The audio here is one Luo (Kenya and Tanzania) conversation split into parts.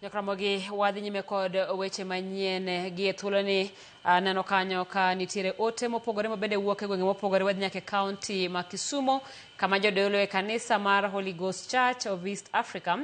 Nyakramogi wadhi nyime kod weche manyien gi e thuoloni aneno kanyo ka nitiere ote mopogore mabende wuok e gwenge mopogore. Wadhi nyaka e kaunti ma Kisumu kama jodolo e kanisa mar Holy Ghost Church of East Africa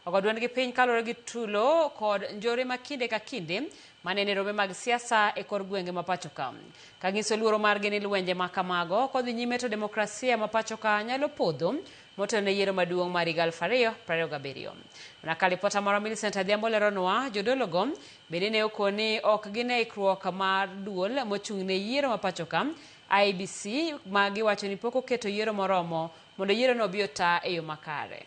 ogo dwondgi piny kaluwore gi tulo kod njore ma kinde ka kinde manene rombe mag siasa e kor gwenge ma pacho ka. Ka nyiso luoro margi ni lwenje ma kamago kodhi nyime to demokrasia ma pacho ka nyalo podho motelo ne yiero maduong' mar higa 2027. Mana ka lipota marwa Millicent Adhiambo leronwa, jodologo bende ne okoni ok gine ikruok mar duol mochung' ne yiero ma pacho ka IEBC ma giwacho ni pok oketo yiero moromo mondo yierono obi ota e yo makare.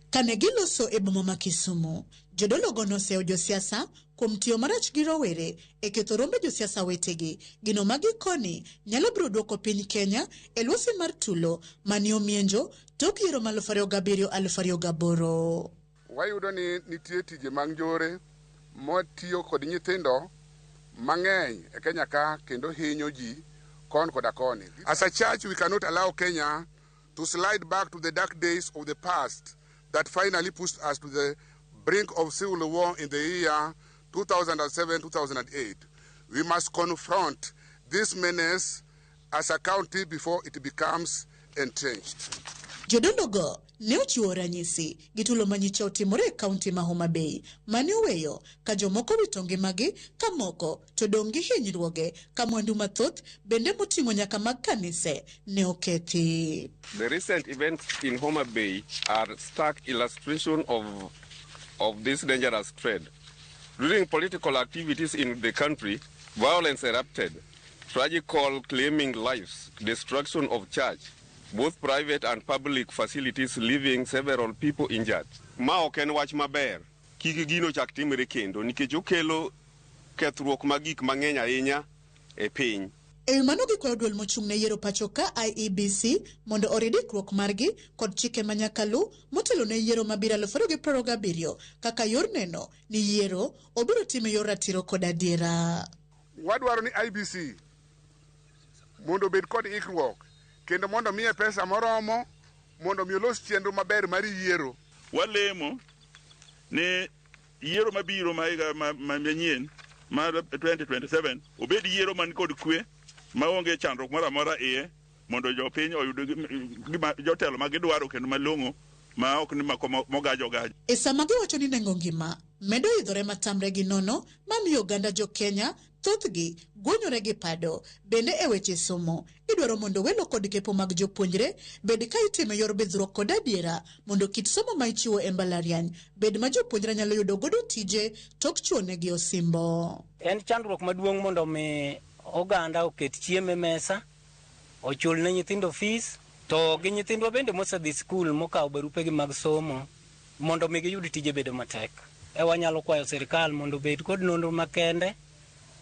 Kane giloso e boma ma Kisumu, jodologo noseyo josiasa kuom tiyo marach gi rowere e ketho rombe josiasa wetegi, gino ma gikoni nyalo biro duoko piny Kenya e lwasi mar tulo mane omienjo tok yiero ma 2007 2008. Wayudo ni nitie tije mag njore matiyo kod nyithindo mang'eny e Kenya ka kendo hinyo ji kon koda koni. As a church we cannot allow Kenya to slide back to the dark days of the past that finally pushed us to the brink of civil war in the year 2007-2008. We must confront this menace as a country before it becomes entrenched. Jodologo ne ochiwo ranyisi gi tulo manyicha otimore e kaunti ma Homa Bay mane oweyo ka jomoko wito ngimagi ka moko to dong' gi hinyruoge ka mwandu mathoth bende moting'o nyaka mag kanise ne okethi. The recent events in Homa Bay are stark illustration of this dangerous trend. During political activities in the country, violence erupted, tragical claiming lives, destruction of church, both private and public facilities, leaving several people injured. Ma ok en wach maber, kik gino chak timre kendo nikech okelo kethruok mag gik mang'eny ahinya e piny. E wi mano gikwayo duol mochung' ne yiero pacho ka IEBC mondo orid ikruok margi kod chike ma nyaka lu motelo ne yiero mabiro 2027 kaka yor neno ni yiero obiro tim e yor ratiro kod adiera. Wadwaro ni IEBC mondo obed kod ikruok kendo mondo miye pesa moromo mondo mi olos chenro maber mar yiero. Walemo ni yiero mabiro ma higa manyien mar 2027 obed yiero man kod kwe maonge chandruok moro amora iye mondo jopiny oyud gima jotelo ma gidwaro kendo malong'o ma ok ni mako mogaj ogaj. E sama giwacho ni nengo ngima medo idhore matamre gi nono mamiyo oganda jo Kenya thothgi gwonyore gi pado. Bende e weche somo, idwaro mondo welo kod kepo mag jopuonjre bed ka itimo e yor bidhruok kod adiera mondo kit somo ma ichiwo e mbalariany bed ma jopuonjre nyalo yudo godo tije tok chuonegi osimbo. En chandruok maduong' mondo mi oganda oket chiemo e mesa, ochul ne nyithindo fees, to gi nyithindwa bende mosedhi skul mokawo barupegi mag somo mondo mi giyud tije bedo matek. E wanyalo kwayo sirikal mondo obed kod nonro makende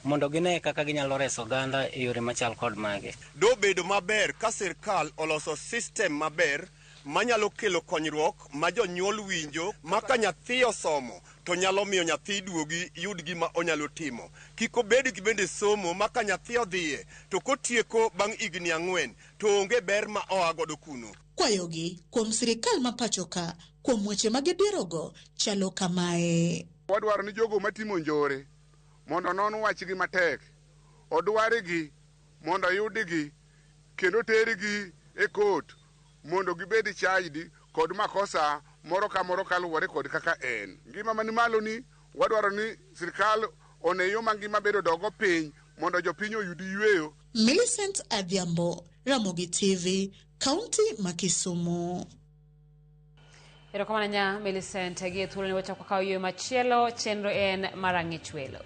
mondo gine kaka ginyalo reso oganda e yore machal kod magi. Dobedo maber ka sirkal oloso system maber manyalo kelo konyruok ma jonyuol winjo ma ka nyathi osomo to nyalo miyo nyathi duogi yud gima onyalo timo. Kik obed gi bende somo ma ka nyathi odhiye to kotieko bang' higni 4 to onge ber ma oa godo kuno. Kwayogi kuom sirikal ma pacho ka kuom weche ma gidierogo chalo kamae. Wadwaro ni jogo matimo njore mondo onon wachgi matek, odwargi mondo oyudgi kendo tergi e kot mondo gibed charged kod makosa moro ka moro kaluwore kod kaka en. Ngima mani malo ni wadwaro ni sirikal one yo ma ngima bedo dogo piny mondo jopiny oyud yweyo. Millicent Adhiambo, Ramogi TV, Kaunti ma Kisumu. Erokamano nya Millicent gi thuolo ni wachako kawo yo machielo chenro en mar ang'ich welo.